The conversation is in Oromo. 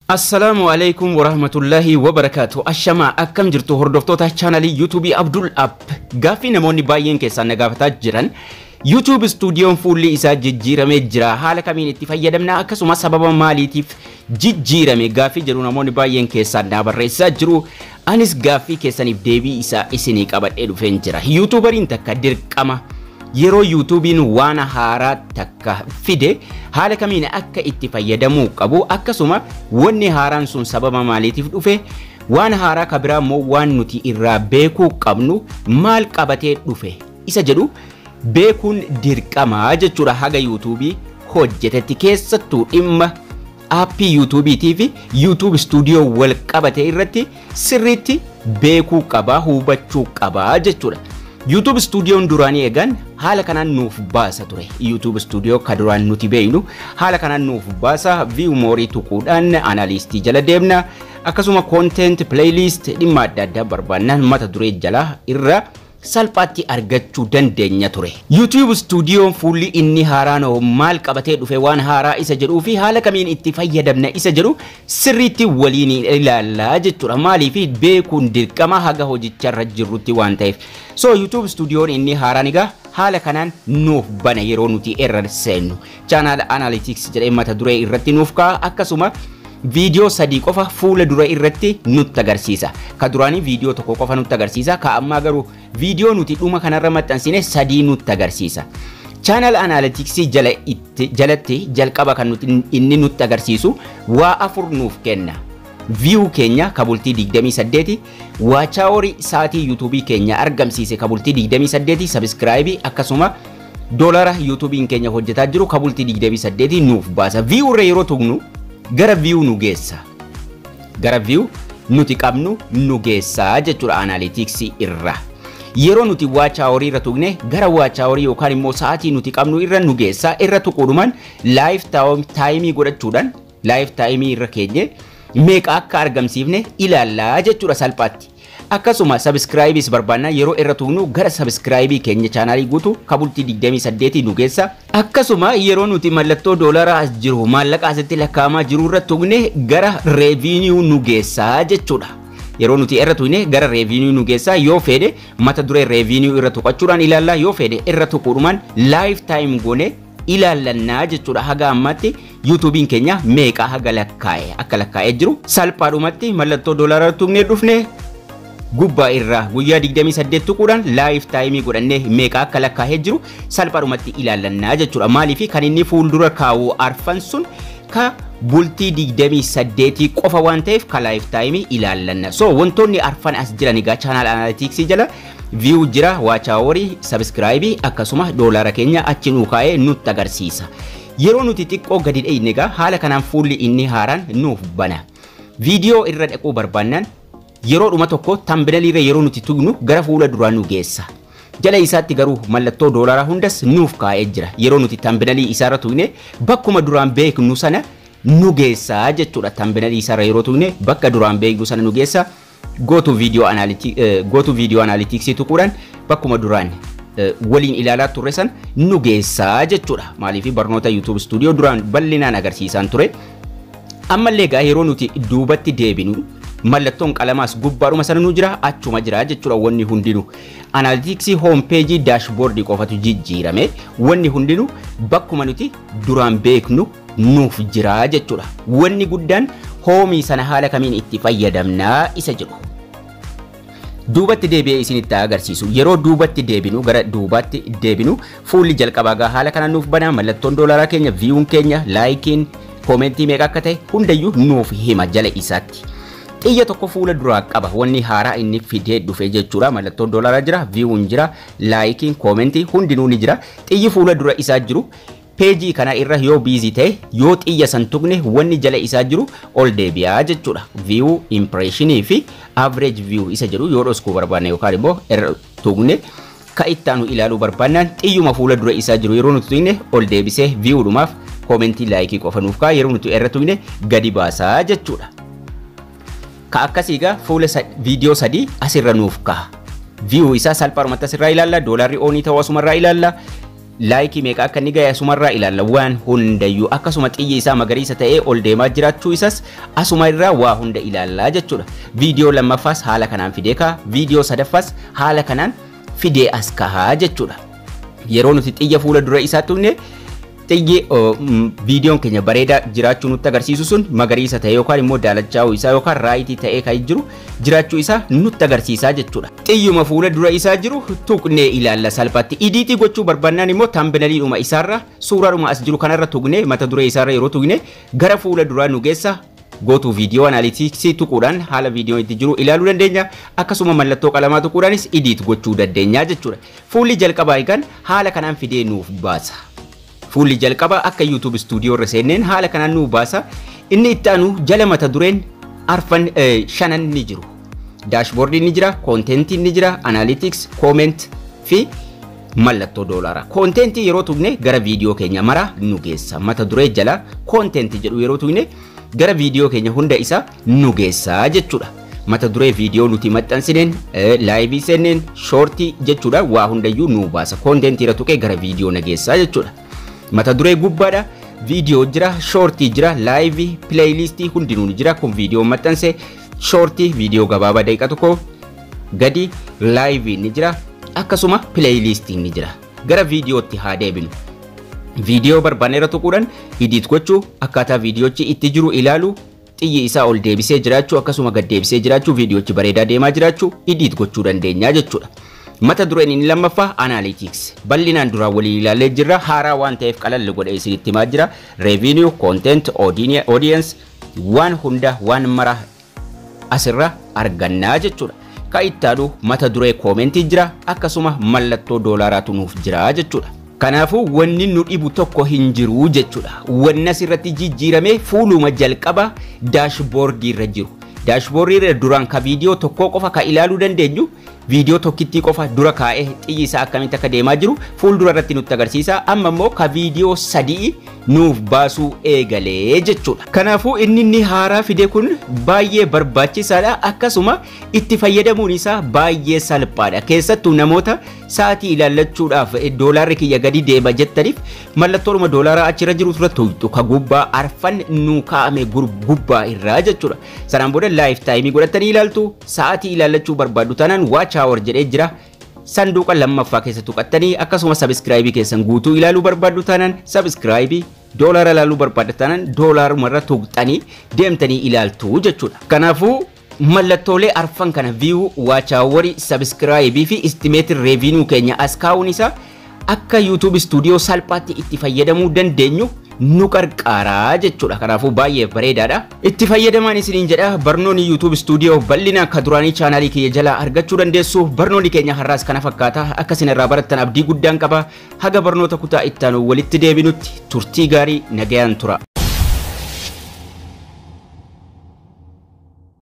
Assalaamu alaikum warahmatullahi wabarakaatu. Ashamaa, akkam jirtu hordoftoota chaanalii YouTube Abdul App? Gaaffii namoonni baay'een keessaan na gaafataa jiran, YouTube Studioon fuulli isaa jijjiiramee jira. Haala kamiin itti fayyadamna, akkasumas sababa maaliitiif jijjiirame gaaffii jedhu namoonni baay'een keessaan na barreessaa jiru. Anis gaaffii keessaniif deebii isaa isinii qabadhee dhufeen jira. YouTuberiin takka dirqama yeroo YouTubein waan haaraa takka fide haala kamiin akka itti fayyadamuu qabu, akkasuma wanni haaraan sun sababa maaliitiif dhufe, waan haaraa ka biraa immoo waan nuti irraa beekuu qabnu maal qabatee dhufe isa jedhu beekuun dirqamaa jechuudha haga YouTubeii hojjetetti, keessattuu dhimma aappii YouTubeiitii fi YouTube Studio wal qabate irratti sirriitti beekuu qabaa, hubachuu qabaa jechuudha. YouTube Studioon duraanii eegan haala kanaan nuuf baasa ture. YouTube Studio ka duraan nuti beeknu haala kanaan nuuf baasa. View more tuquudhaan analytics jala deemna. Akkasuma content, playlist, dhimma adda addaa barbaannaan mata duree jala irra salphaatti argachuu dandeenya ture. YouTube Studioon fuulli inni haaraan maal qabatee dhufe, waan haaraa isa jedhuu fi haala kamiin itti fayyadamna isa jedhu sirriitti waliin ilaallaa jechuudha. Maaliif? Beekuun dirqama haga hojicharra jirrutti waan ta'eef. So YouTube Studioon inni haaraan egaa haala kanaan nuuf bana yeroo nuti irra seennu. Channel Analytics jedhee mata duree irratti nuuf kaa'a, akkasuma viidiyoo sadii qofa fuula dura irratti nutti agarsiisa. Ka duraanii viidiyoo tokko qofa nutti agarsiisa. Ka ammaa garuu viidiyoo nuti dhuma kanarra maxxansine sadii nutti agarsiisa. Channel Analytics jala jalatti jalqaba kan nuti inni nutti agarsiisu waa afur nuuf kenna. View keenya ka bultii 28, watch hour sa'aatii YouTubeii keenya argamsiise ka bultii 28, subscribe, akkasuma doolara YouTubeiin keenya hojjetaa jiru ka bultii 28 nuuf baasa. View irra yeroo tuqnu gara view nu geessa. Gara view nuti qabnu nu geessa jechuudha analytics irra. Yeroo nuti watch hour irra tuqne gara watch hour yookaan immoo sa'aatii nuti qabnu irra nu geessa. Irra tuquudhumaan live time godhachuudhaan live time irra keenye meeqa akka argamsiifne ilaallaa jechuudha salphaatti. Akkasuma subscribeis barbaannaa yeroo irra tuqnu gara subscribe keenya chaanaalii guutuu ka bultii 28 nu geessa. Akkasuma yeroo nuti mallattoo doolaraa as jiru, maallaqa asitti lakkaa'amaa jiru irra tuqne gara revenue nu geessa jechuudha. Yeroo nuti irra tuqne gara revenue nu geessa. Yoo fedhe mata duree revenue irra tuqachuudhaan ilaallaa, yoo fedhe irra tuquudhumaan live time goone ilaallannaa jechuudha. Haga ammaatti YouTubeiin keenya meeqa haga lakkaa'e akka lakkaa'ee jiru salphaadhumatti mallattoo doolaraa tuqnee dhufne gubbaa irraa guyyaa 28 tuquudhaan live time godhannee meeqa akka lakkaa'ee jiru salphaadhumatti ilaallannaa jechuudha. Maaliif? Kan inni fuuldura kaa'u arfan sun ka bultii 28 qofa waan ta'eef ka live time ilaallanna. So wantoonni arfan as jiran egaa channel analytics jala view jira, watch hour, subscribe, akkasuma doolaara keenya achi nuu kaa'ee nutti agarsiisa. Yeroo nuti xiqqoo gadi dheyne egaa haala kanaan fuulli inni haaraan nuuf bana. Viidiyoo irra dhaquu barbaannaan yeroodhuma tokko thumbnail irra yeroo nuti tuqnu gara fuula duraa nu geessa. Jala isaatti garuu mallattoo doolaaraa hundas nuuf kaa'ee jira. Yeroo nuti thumbnail isaarra tuqne bakkuma duraan beeknu sana nu geessa jechuudha. Thumbnail isaarra yeroo tuqne bakka duraan beeknu sana nu geessa. Go to video analytics tuquudhaan bakkuma duraan waliin ilaalaa turre san nu geessa jechuudha. Maaliif? Barnoota YouTube Studio duraan bal'inaan agarsiisaan ture. Ammallee egaa yeroo nuti duubatti deebinu mallattoon qalamaas gubbaadhuma sana nu jira, achuma jira jechuudha wanni hundinuu. Analytics home page dashboard qofatu jijjiirame, wanni hundinuu bakkuma nuti duraan beeknu nuuf jira jechuudha. Wanni guddaan home sana haala kamiin itti fayyadamnaa isa jedhu. Duubatti deebi'ee isinitti agarsiisu. Yeroo duubatti deebinu, gara duubaatti deebinu, fuulli jalqabaa gaa haala kanaan nuuf banaa. Mallattoon doolaaraa keenya, viewun keenya, likeiin, commentii meeqa akka ta'e hundayyuu nuuf hima jala isaatti. Xiyya tokko fuula duraa qaba, wanni haaraa inni fidee dhufe jechuudha. Mallattoon doolaaraa jira, viewun jira, likeiin, commentii hundinuu ni jira. Xiyyi fuula dura isaa jiru peejii kana irra yoo busy ta'e, yoo xiyya san tuqne wanni jala isaa jiru ol deebi'aa jechuudha. View, impressionii fi average view isa jedhu yoo dhoskuu barbaanne yookaan immoo irra tuqne ka ittaanu ilaaluu barbaannaan xiyyuma fuula dura isaa jiru yeroo nuti tuqne ol deebisee viewdhumaaf commentii, likeii qofa nuuf ka'a, yeroo nuti irra tuqne gadi baasaa jechuudha. Ka akkasii egaa fuula viidiyoo sadii asirra nuuf ka'a. View isaa salphaadhumatti asirraa ilaalla, doolaarri onii ta'uu asumarraa ilaalla. Like meeqa akka inni gahe asumarraa ilaalla waan hundayyuu. Akkasuma xiyyi isaa magariisa ta'ee ol deemaa jiraachuu isas asuma irraa waa hunda ilaallaa jechuudha. Viidiyoo lammaffaas haala kanaan fidee ka'a. Viidiyoo sadaffaas haala kanaan fidee as kahaa jechuudha. Yeroo nuti xiyya fuula dura isaa tuqne, xiyyi viidiyoon keenya bareedaa jiraachuu nutti agarsiisu sun magariisa ta'e yookaan immoo daalachaa'uu isaa yookaan right ta'ee kan jiru jiraachuu isaa nutti agarsiisaa jechuudha. Xiyyuma fuula dura isaa jiru tuqnee ilaalla salphaatti. Edit gochuu barbaannaan immoo thumbnailiidhuma isaarra, suuraadhuma as jiru kanarra tuqnee, mata duree isaarra yeroo tuqne gara fuula duraa nu geessa. Go to video analytics tuquudhaan haala viidiyoon itti jiru ilaaluu dandeenya. Akkasuma mallattoo qalamaa tuquudhaanis edit gochuu dandeenya jechuudha. Fuulli jalqabaa egaan haala kanaan fidee nuuf baasa. Fuulli jalqabaa akka YouTube Studio irra seenneen haala kanaan nuuf baasa. Inni itti aanu jala mata dureen arfan shanan ni jiru. Dashboardiin ni jira, contentiin ni jira, analytics, comment fi mallattoo doolaaraa. Content yeroo tuqne gara viidiyoo keenya mara nu geessa. Mata duree jala content jedhu yeroo tuqne gara viidiyoo keenya hunda isa nu geessa jechuudha. Mata duree viidiyoo nuti maxxansineen, live seenneen, short jechuudha, waa hundayyuu nu baasa. Content irra tuqee gara viidiyoo na geessa jechuudha. Mata duree gubbaadha. Viidiyoo jira, short jira, live, playlist hundinuu ni jira. Kun viidiyoo maxxanse, short viidiyoo gabaabaa daqiiqa 1 gadi, live ni jira. Akkasuma playlistiin ni jira. Gara viidiyootti haa deebinu. Viidiyoo barbaanne irra tuquudhaan edit gochuu, akkaataa viidiyoochi itti jiru ilaaluu, xiyyi isaa ol deebisee jiraachuu, akkasuma gad deebisee jiraachuu, viidiyoochi bareedaa deemaa jiraachuu edit gochuu dandeenya jechuudha. Mata dureen inni lammaffaa analytics. Bal'inaan duraan walii ilaallee jirra. Haaraa waan ta'eef qalalli godhee isinitti himaa jira. Revenue, content, audience, waan hunda waan mara asirra argannaa jechuudha. Ka ittaanu mata duree comment jira, akkasuma mallattoo doolaaraatu nuuf jira jechuudha. Kanaafuu wanni nu dhibu tokko hin jiru jechuudha. Wanni asirratti jijjiirame fuuluma jalqaba dashboard irra jiru. Dashboard irra duraan ka viidiyoo tokkoo qofa ka ilaaluu dandeenyu, viidiyoo tokkittii qofa dura kaa'ee xiyyi isaa akkamitti akka deemaa jiru fuuldura irratti nutti agarsiisa. Amma immoo ka viidiyoo 3 nuuf baasuu eegalee jechuudha. Kanaafuu inni inni haaraa fide kun baay'ee barbaachisaadha. Akkasuma itti fayyadamuun isaa baay'ee salphaadha. Keessattuu namoota sa'aatii ilaallachuudhaaf doolaarri kiyya gadi deema jettaniif, mallattoodhuma doolaaraa achirra jiru tura tuqxu, ka gubbaa arfan nuu kaa'ame gubbaa irraa jechuudha. Sanaan booda lifetime godhatanii ilaaltu. Sa'aatii ilaallachuu barbaaddu taanaan watch hour jedhee jira. Sanduuqa lammaffaa keessa tuqattanii, akkasuma subscribe keessan guutuu ilaaluu barbaaddu taanaan subscribe, doolaara ilaaluu barbaaddu taanaan doolaarumarra tuqxanii deemtanii ilaaltu jechuudha. Kanaafuu mallattoolee arfan kana, view, watch hour, subscribe fi estimated revenue keenya as kaa'uun isaa akka YouTube Studio salphaatti itti fayyadamuu dandeenyu nu qarqaaraa jechuudha. Kanaafuu baay'ee bareedaadha. Itti fayyadamaan isiniin jedha. Barnoonni YouTube Studio bal'ina akka duraanii chaanaalii kiyya jalaa argachuu dandeessu. Barnoonni keenya har'aas kana fakkaata. Akka isin irraa barattan abdii guddaan qaba. Haga barnoota kutaa ittaanu walitti deebinutti turtii gaarii, nagayaan tura.